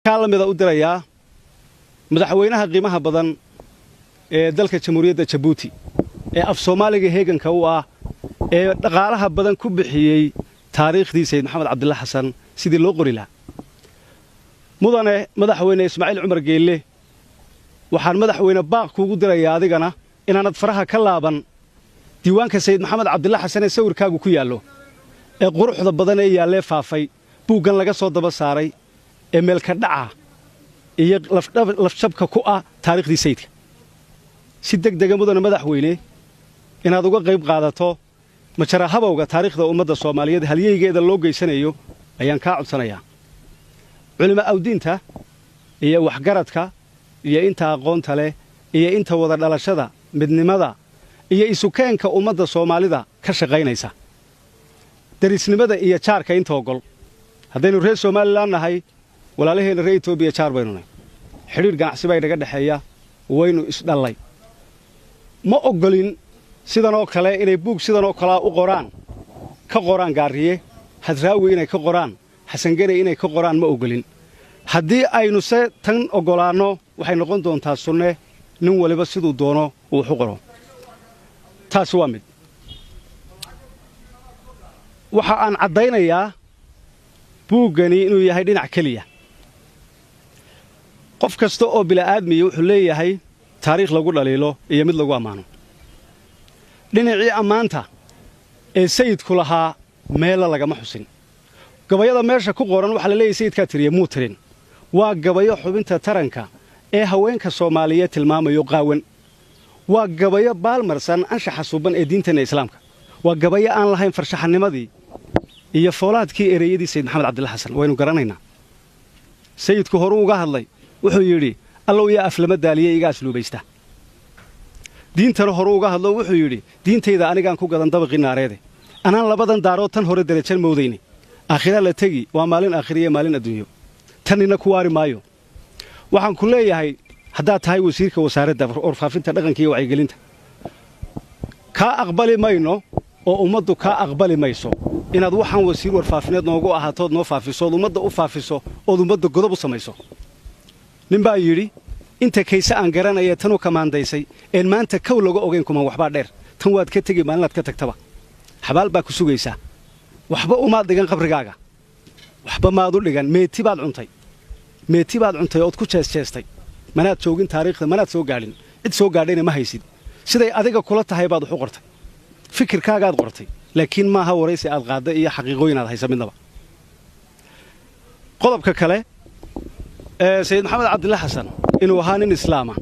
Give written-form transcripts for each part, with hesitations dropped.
Kaa la mida u dirayaa madaxweynaha qiimaha badan ee dalka Jamhuuriyadda Jabuuti ee af Soomaaliga heeganka u ah ee dhaqaalaha badan ku bixiyey taariikhdii Sayid Maxamed Cabdilla Xasan sidii loo qori lahaa. Mudane Madaxweyne Ismaaciil Cumar Geelle, waxaan madaxweyne baaq kuugu dirayaa adigana inaanad faraha ka laaban diiwaanka Sayid Maxamed Cabdilla Xasan ee sawirkaagu ku yaallo ee quruxda badan ee yaallee faafay, buuggan laga soo daba saaray ee meelka dhaca iyo lafjabka ku ah taariikhdii sayidka. Si deg dega, mudane madaxweyne, inaad uga qayb qaadato majara habowga taariikhda ummadda Soomaaliyeed halyeygeeda loo geysanayo ayaan kaa codsanayaa. Culimo awdiinta iyo waxgaradka iyo inta aqoonta leh iyo inta wada dhalashada, midnimada iyo isukeenka ummadda Soomaalida ka shaqaynaysa, derisnimada iyo jaarka inta ogol, haddaynu reer Somalilan nahay, walaalaheenna reer Etoobiya jaar baynu nahay, xidhiidh ganacsi baa inaga dhexeeya, waynu isdhallay. Ma oggolin sidanoo kale inay buug sidanoo kalea u qoraan, ka qoraan Gaariye, Hadraawi inay ka qoraan, Xasangene inay ka qoraan ma oggolin. Haddii aynu se tan oggolaanno, waxay noqon doontaa sunne nin waliba siduu doono uu wax u qoro. Taasi waa mid. Waxa aan caddaynayaa buuggani inuu yahay dhinac keliya. Qof kasta oo bila'aadmiya wuxuu leeyahay taariikh lagu dhaliilo iyo mid lagu ammaano. Dhinacii ammaanta ee sayidku lahaa meella lagama xusin. Gabayada meesha ku qoran waxaa la leeyahy sayidkaa tiriya, muu tirin. Waa gabayo xubinta taranka ee haweenka Soomaaliyeed tilmaamayo qaawan, waa gabayo baalmarsan anshaxa suuban ee diinteenna Islaamka, waa gabayo aan lahayn farshaxanimadii iyo foolaadkii ereyadii Sayid Maxamed Cabdilla Xasan. Waynu garanaynaa, sayidku horuu uga hadlay, wuxuu yidhi: "Allow yaa aflama daaliye iga asluubaysta." Diintana horuu uga hadlo, wuxuu yidhi: "Diintayda anigaan ku gadan dabaqii naareede, anaan labadan daarood tan hore derajan moodayne. Aakhira la tegi, waa maalin aakhiriya maalin adduunyo, tanina ku waari maayo." Waxaan ku leeyahay, haddaad tahay wasiirka wasaaradda warfaafinta, dhaqanka iyo wacyigelinta, kaa aqbali mayno oo ummaddu kaa aqbali mayso inaad waxaan wasiir warfaafineed noogu ahaatood noo faafiso ood ummadda u faafiso ood ummadda godob u samayso. Nin baa yidhi: "Inta kayse aan garanaya tanu kamaandaysay een maanta kow laga ogayn kuman waxbaa dheer." Tan waad ka tegi, maalinaad ka tagtaba xabaal baa ku sugaysaa. Waxba umaad dhigan qabrigaaga, waxba maad u dhigan. Meeti baad cuntay, meeti baad cuntay ood ku jeesjeestay. Manaad joogin taariikhda, manaad soo gaadhin, cid soo gaadhayna ma haysid. Siday adiga kula tahay baad wax u qortay, fikirkaagaad qortay, laakiin maaha waraysi aad qaadday iyo xaqiiqooyin aad haysa midnaba. Qodobka kale ee Sayid Maxamed Cabdilla Xasan inuu ahaa nin islaama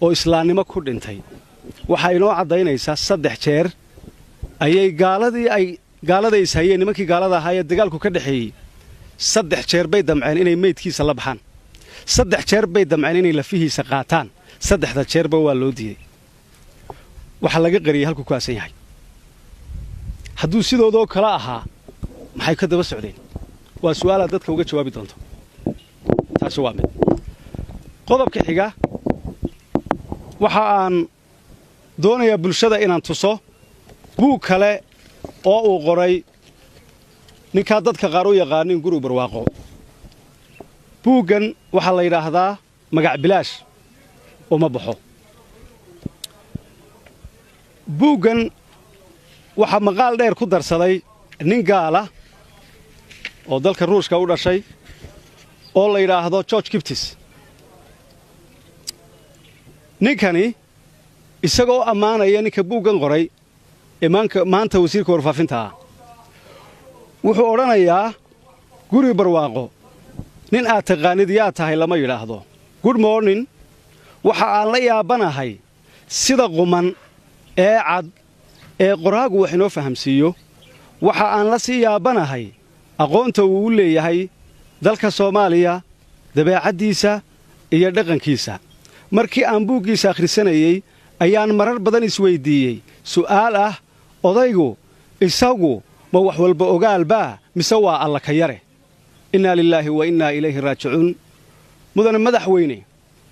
oo islaamnimo ku dhintay waxaa inoo caddaynaysaa 3 jeer ayay gaaladii ay gaalada ishayeen, nimankii gaalada ahaa ee dagaalku ka dhexeeyey, 3 jeer bay damceen inay meydkiisa la baxaan, 3 jeer bay damceen inay lafihiisa qaataan. Saddexda jeerba waa loo diiday, waxaa laga qariyey halkuu ku aasan yahay. Hadduu sidoodoo kale ahaa, maxay ka daba socdeen? Waa su'aalaad dadka uga jawaabi doonto. Taasi waa mid. Qodobka xiga, waxa aan doonayaa bulshada inaan tuso buug kale oo uu qoray ninkaa dadka qaar u yaqaanin Guri Barwaaqo. Buuggan waxaa la yidhaahdaa Magac Bilaash Uma Baxo. Buuggan waxaa maqaal dheer ku darsaday nin gaala oo dalka Ruushka u dhashay oo la yidhaahdo George Kiptis. Ninkani isagoo ammaanaya ninka buuggan qoray ee maanta wasiirka warfaafinta ah, wuxuu odhanayaa: "Guri Barwaaqo, nin aad taqaanid yaa tahay lama yidhaahdo good morning. Waxa aan la yaabanahay sida quman ee cad ee qoraagu wax inoo fahamsiiyo. Waxa aan la sii yaabanahay aqoonta uu u leeyahay dalka Soomaaliya, dabeecaddiisa iyo dhaqankiisa. Markii aan buuggiisa akhrisanayey ayaan marar badan isweyddiiyey su'aal ah: odaygu isagu ma wax walba ogaalbaa mise waa alla ka yare? Innaa lilaahi wa innaa ilayhi raajicuun." Mudane madaxweyne,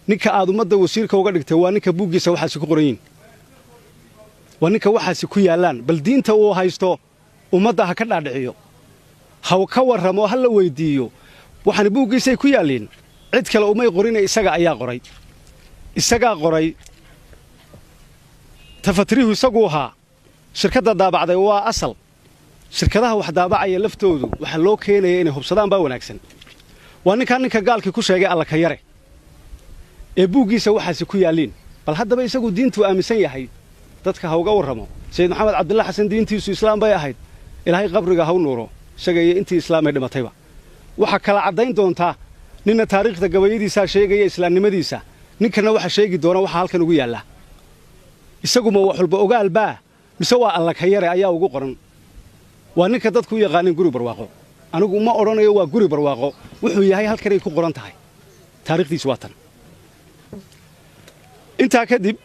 ninka aad ummadda wasiirka uga dhigtay waa ninka buuggiisa waxaasi ku qoran yihin, waa ninka waxaasi ku yaallaan. Bal diinta uu haysto ummadda ha ka dhaadhiciyo, ha ka warramo, ha la weyddiiyo. Waxaana buuggiisay ku yaalliin. Cid kale umay qorina, isaga ayaa qoray, isagaa qoray. Tafatrihu isaguu ahaa. Shirkadda daabacday waa Asal. Shirkadaha wax daabacaya laftoodu waxaa loo keenaya inay hubsadaan baa wanaagsan. Waa ninkaa ninka gaalkii ku sheegay Alla ka yare ee buuggiisa waxaasi ku yaalliin. Bal haddaba isagu diintuu aaminsan yahay dadka ha uga warramo. Sayid Maxamed Cabdilla Xasan diintiisu islaam bay ahayd. Ilaahay qabriga ha u nuuro isaga iyo intii islaamay dhimatayba. Waxaa kala caddayn doontaa ninna taariikhda gabayadiisaa sheegaya islaamnimadiisa, ninkana waxa sheegi doona waxa halkan ugu yaalla. Isaguma wax walba ogaalbaa mise waa Alla ka yare ayaa ugu qoran? Waa ninka dadku u yaqaanin Guri Barwaaqo. Anigu ma odhanayo waa Guri Barwaaqo. Wuxuu yahay halkanay ku qoran tahay, taarikhdiisu waa tan. Intaa kadib,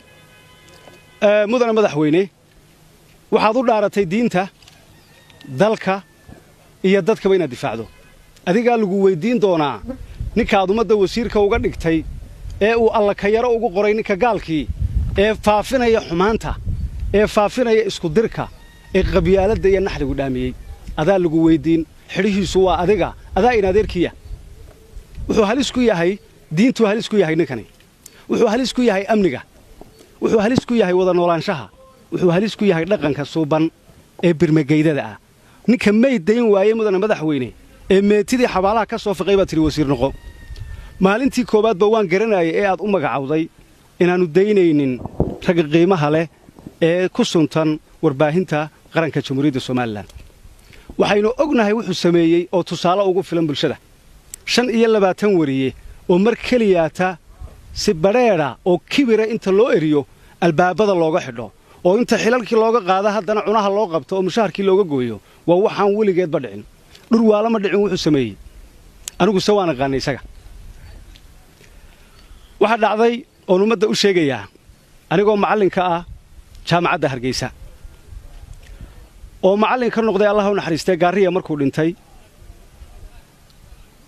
mudane madaxweyne, waxaad u dhaaratay diinta, dalka iyo dadkaba inaad difaacdo. Adigaa lagu weyddiin doonaa ninkaad ummadda wasiirka uga dhigtay ee uu Alla ka yaro ugu qoray ninka gaalkii, ee faafinaya xumaanta, ee faafinaya isku dirka, ee qabyaaladda iyo naxligu dhaamiyey. Adaa lagu weyddiin. Xidhihiisu waa adiga, adaa in adeerkiya. Wuxuu halis ku yahay diintuu halis ku yahay ninkani, wuxuu halis ku yahay amniga, wuxuu halis ku yahay wada noolaanshaha, wuxuu halis ku yahay dhaqanka suuban ee birmageydada ah. Ninka may dayn waaye, mudane madaxweyne, ee meetidii xabaalaha ka soo fiqay baad tidhi wasiir noqo. Maalintii koowaadba waan garanayay ee aad u magacawday inaannu daynaynin ragga qiimaha leh ee ku suntan warbaahinta qaranka Jamhuuriyadda Somalilan. Waxaynu ognahay wuxuu sameeyey oo tusaale ugu filan bulshada: 25 wariye oo mar keliyaata si badheedha oo kibira inta loo eriyo albaabada looga xidho, oo inta xilalkii looga qaado haddana cunaha loo qabto oo mushaharkii looga gooyo, waa waxaan weligeedba dhicin. Dhurwaalo ma dhicin wuxuu sameeyey. Aniguse waan aqaanay isaga. Waxaa dhacday oon ummadda u sheegayaa, anigoo macallinka ah Jaamacadda Hargeysa oo macallin ka noqday, Allah u naxariistee Gaariya markuu dhintay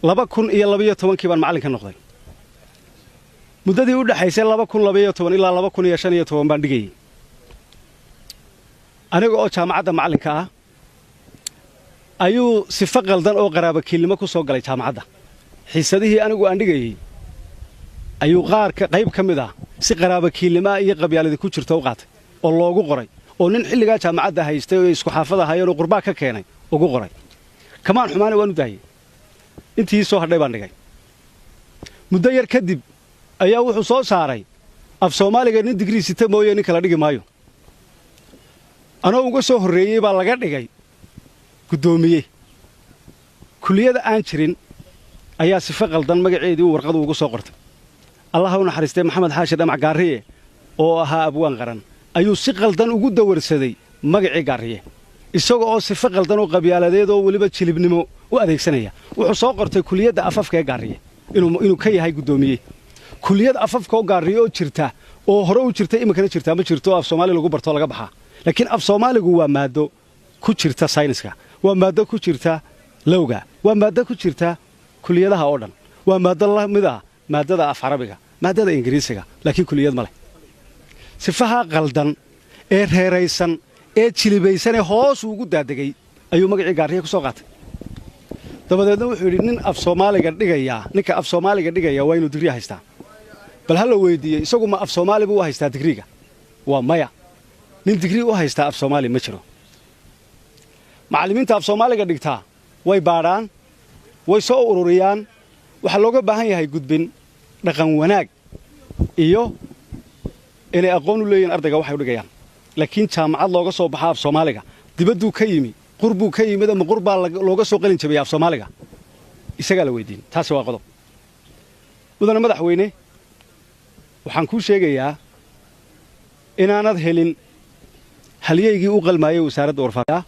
2012-kii baan macallin ka noqday. Muddadii u dhexaysay 2012 ilaa 2015 baan dhigayey. Aniga oo jaamacadda macallinka ah ayuu sifo qaldan oo qaraabakiilnimo ku soo galay jaamacadda. Xiisadihii anigu aan dhigayey ayuu qaarka qayb ka mid ah si qaraabakiilnimaa iyo qabyaaladi ku jirta u qaatay oo loogu qoray, oo nin xilligaa jaamacadda haystay oo isku xaafad ahaayeen oo qurbaa ka keenay ugu qoray. Kamaan xumaana, waan u daayey. Intii soo hadhay baan dhigay. Muddo yar kadib ayaa wuxuu soo saaray af Soomaaliga nin digrii sita mooye nin kala dhigi maayo. Anoo uga soo horreeyey baa laga dhigay guddoomiye. Kulliyada aan jirin ayaa sifo qaldan magaceedii uu warqadu ugu soo qortay. Allah u naxariistay Maxamed Xaashi Dhamac Gaariye oo ahaa abwaan qaran ayuu si qaldan ugu dawarsaday magacii Gaariye, isaga oo sifo qaldan oo qabyaaladeed oo weliba jilibnimo u adeegsanaya. Wuxuu soo qortay kuliyadda afafka ee Gaariye inuu ka yahay guddoomiye. Kuliyad afafka oo Gaariye oo jirta oo hore u jirta iminkana jirtaa ma jirto oo af Soomaali lagu barto laga baxaa. Laakiin af Soomaaligu waa maaddo ku jirta sayniska, waa maaddo ku jirta lowga, waa maaddo ku jirta kuliyadaha oo dhan, waa maaddo la mid ah maaddada af Carabiga, maaddada Ingiriisiga, laakiin kuliyad ma leh. Sifahaa qaldan ee reeraysan ee jilibaysan ee hoos ugu daadegay ayuu magacii Gaariye ku soo qaatay. Dabadeedna wuxuu yidhi nin af Soomaaliga dhigayaa, ninka af Soomaaliga dhigaya waa inuu digrii haystaa. Bal ha la weydiiyey, isagu ma af Soomaali buu u haystaa digriiga? Waa maya. Nin digrii u haystaa af Soomaali ma jiro. Macallimiinta af Soomaaliga dhigtaa way baadhaan, way soo ururiyaan. Waxaa looga baahan yahay gudbin, dhaqan wanaag iyo inay aqoon u leeyihin ardayga waxay u dhigayaan. Laakiin jaamacad looga soo baxa af Soomaaliga dibadduu ka yimi, qurbuu ka yimid ama qurbaa looga soo qalin jabiyay af Soomaaliga, isagaa la weydiin. Taasi waa qodob. Mudane madaxweyne, waxaan kuu sheegayaa inaanad helin halyeygii u qalmaayay wasaaradda warfaafinta.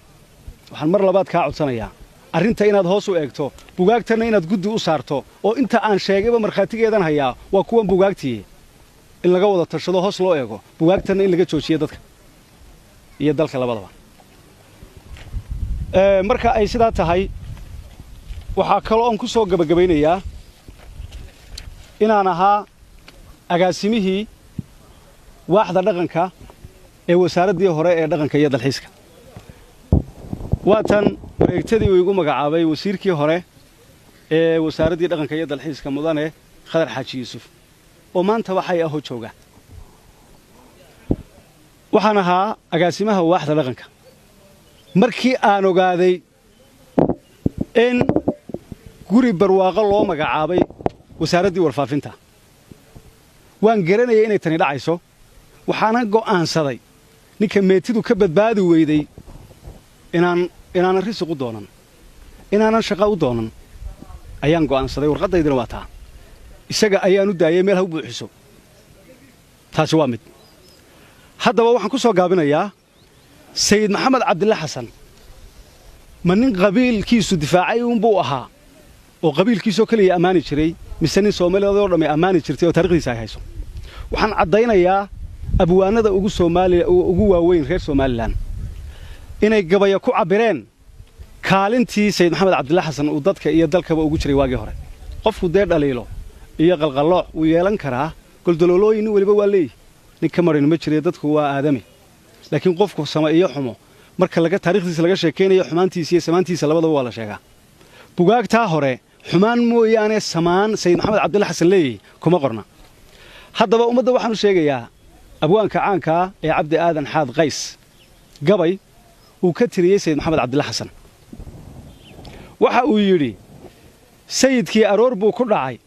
Waxaan mar labaad kaa codsanayaa arrinta inaad hoos u eegto, bugaagtanna inaad guddi u saarto, oo inta aan sheegayba markhaatigeedan hayaa waa kuwan bugaagtii, in laga wada tashado, hoos loo eego bugaagtanna, in laga joojiyo dadka iyo dalka labadaba. Marka ay sidaa tahay, waxaa kaloo oon ku soo gebagabaynayaa inaan ahaa agaasimihii waaxda dhaqanka ee wasaaraddii hore ee dhaqanka iyo dalxiiska. Waa tan wareegtadii uu igu magacaabay wasiirkii hore ee wasaaraddii dhaqanka iyo dalxiiska, mudane Khadar Xaaji Yuusuf oo maanta waxay ahoo jooga. Waxaan ahaa agaasimaha waaxda dhaqanka. Markii aan ogaaday in Guri Barwaaqo loo magacaabay wasaaraddii warfaafinta, waan garanayay inay tani dhacayso. Waxaanan go'aansaday ninka meetidu ka badbaadi weyday inaanan risiq u doonan, inaanan shaqo u doonan ayaan go'aansaday. Warqaddaydina waa taa. Isaga ayaan u daayay meel ha u buuxiso. Taasi waa mid. Haddaba waxaan ku soo gaabinayaa, Sayid Maxamed Cabdille Xasan ma nin qabiilkiisu difaacay uunbuu ahaa oo qabiilkiisoo keliya ammaani jiray, mise nin Soomaaliyad oo dhamme ammaani jirtay oo taarikhdiisa ay hayso? Waxaan caddaynayaa abwaanada ugu Soomaaliya ugu waaweyn reer Somalilan inay gabaya ku cabbireen kaalintii Sayid Maxamed Cabdille Xasan uu dadka iyo dalkaba ugu jiray waagii hore. Qofku dee dhaliilo iyo qalqallooc wuu yeelan karaa, goldaloolooyin nin weliba waa leeyihi, nin ka marin ma jire, dadku waa aadami. Laakiin qofku sama iyo xumo marka laga taarikhdiisa laga sheekaynayo, xumaantiisa iyo samaantiisa labadaba waa la sheegaa. Bugaagtaa hore xumaan mooyaane samaan Sayid Maxamed Cabdille Xasan leeyahy kuma qorna. Haddaba ummadda waxaan u sheegayaa abwaanka caankaa ee Cabdi Aadan Xaad Qays gabay uu ka tiriyey Sayid Maxamed Cabdille Xasan. Waxa uu yidhi: "Sayidkii aroor buu ku dhacay,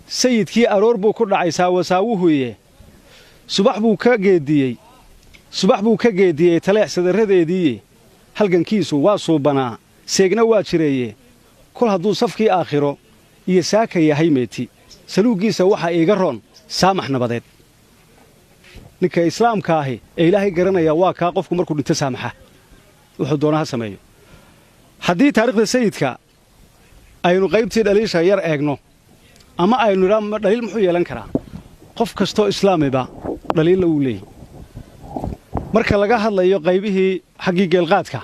sayidkii aroor buu ku dhacay saawasaawuhuye, subax buu ka geediyey, subax buu ka geediyey taleex sadaradeediiye. Halgankiisu waa suubanaa, seegna waa jireeye. Kol hadduu safkii aakhiro iyo saaka yahay meeti, saluuggiisa waxaa iiga roon saamax nabadeed." Ninka islaamka ahi ee Ilaahay garanaya waa kaa qofku markuu dhinto saamaxa, wuxuu doona ha sameeyo. Haddii taariikhda sayidka aynu qaybtii dhaliisha yar eegno ama aynu idhaa dhaliil muxuu yeelan karaa, qof kastoo islaamiba dhaliilla wuu leeyahy. Marka laga hadlayo qaybihii xaggii geelqaadka,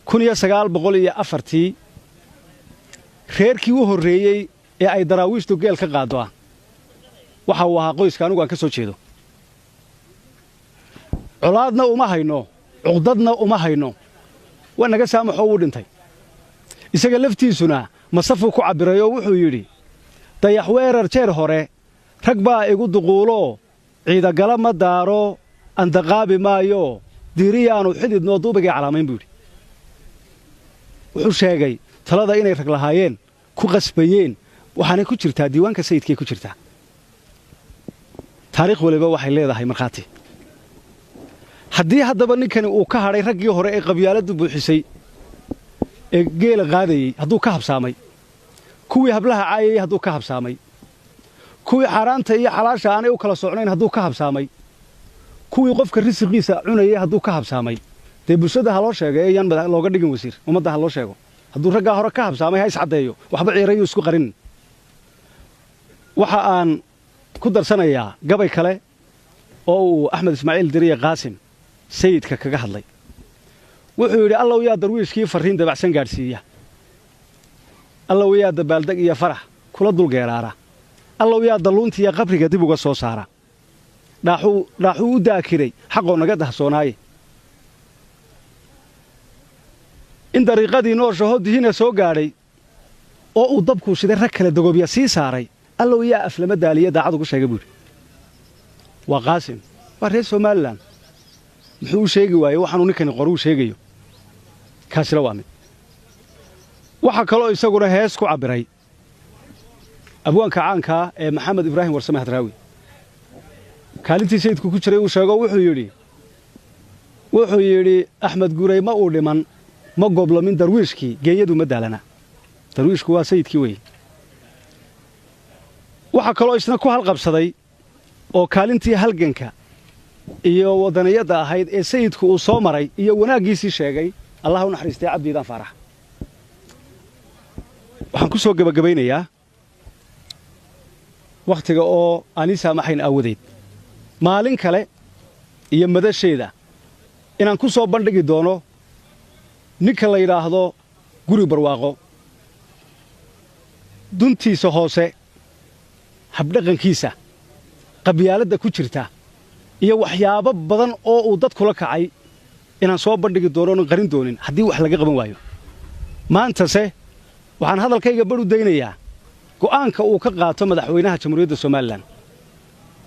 1904-tii reerkii u horreeyey ee ay Daraawiishtu geel ka qaaddo ah waxa uu ahaa qoyska anugu aan ka soo jeedo. Colaadna uma hayno, cuqdadna uma hayno, waa naga saamaxoo wuu dhintay. Isaga laftiisuna masafuu ku cabbiray oo wuxuu yidhi: "Dayax weerar jeer hore rag baa igu duquuloo, ciidagala ma daaro, andaqaabi maayo, diiriyaanu xididnoo duubigay calaamayn," buu yidhi. Wuxuu sheegay talada inay rag lahaayeen ku qasbayeen. Waxaanay ku jirtaa diiwaanka sayidkay ku jirtaa. Taariikh waliba waxay leedahay markhaati. Haddii haddaba ninkani uu ka hadhay raggii hore ee qabyaaladdu buuxisay ee geela qaadayey, hadduu ka habsaamay kuwii hablaha caayayey, hadduu ka habsaamay kuwii xaaraanta iyo xalaasha aanay u kala socnayn, hadduu ka habsaamay kuwii qofka risiqiisa cunayay, hadduu ka habsaamay, dee bulshada ha loo sheego ee yaan looga dhigin wasiir. Ummadda ha loo sheego. Hadduu raggaa hore ka habsaamay, ha iscaddeeyo, waxba ciirayuu isku qarin. Waxa aan ku darsanayaa gabay kale oo uu Axmed Ismaaciil Diriye Qaasim sayidka kaga hadlay. Wuxuu yidhi: "Allow yaa darwiishkii farriin dabacsan gaadhsiiya, allow yaa dabaaldeg iyo farax kula dulgeeraara, allow yaa dalluuntiiyo qabriga dib uga soo saara, dhaaxuu u daakiray xaqoo naga dahsoonaaye. In dariiqadii nooshaho dihina soo gaadhay oo uu dabkuu shiday rag kale dagoobya sii saaray, allow yaa aflama daaliya daacad ugu sheegay," buu yidhi. Waa Qaasim, waa reer Somalilan. Muxuu u sheegi waayey waxaanuu ninkani qoruu sheegayo? Kaasina waa mid. Waxaa kaloo isaguna hees ku cabbiray abwaanka caankaa ee Maxamed Ibraahim Warsame Hadraawi. Kaalintii sayidku ku jiray uu sheego. Wuxuu yidhi: "Axmed Guray ma uu dhiman, ma goblamin darwiishkii, geeyadu ma daalana." Darwiishku waa sayidkii wey. Waxaa kaloo isna ku halqabsaday oo kaalintii halganka iyo waddaniyadda ahayd ee sayidku uu soo maray iyo wanaaggiisii sheegay, Allah u naxariistay, Cabdiidaan Faarax. Waxaan ku soo gebagabaynayaa, wakhtiga oo aan ii saamaxayn aawadeed, maalin kale iyo madasheeda inaan ku soo bandhigi doono ninka la yidhaahdo Guri Barwaaqo, duntiisa hoose, habdhaqankiisa, qabyaaladda ku jirta iyo waxyaabo badan oo uu dadkula kacay inaan soo bandhigi doono onan qarin doonin haddii wax laga qaban waayo. Maantase waxaan hadalkayga badh u daynayaa Go'aanka uu ka qaato madaxweynaha Jamhuuriyadda Somalilan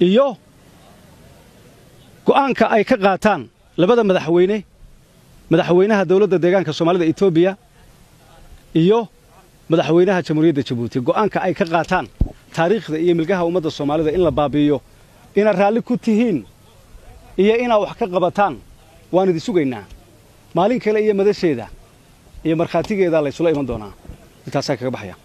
iyo go'aanka ay ka qaataan labada madaxweyne, madaxweynaha Dowladda Deegaanka Soomaalida Etoobiya iyo madaxweynaha Jamhuuriyadda Jabuuti, go'aanka ay ka qaataan taariikhda iyo milgaha ummadda Soomaalida in la baabi'iyo, inaad raalli ku tihiin iyo inaad wax ka qabataan, waan idin sugaynaa. Maalin kale iyo madasheeda iyo markhaatigeedaa laysula iman doonaa. Intaasaan kaga baxaya.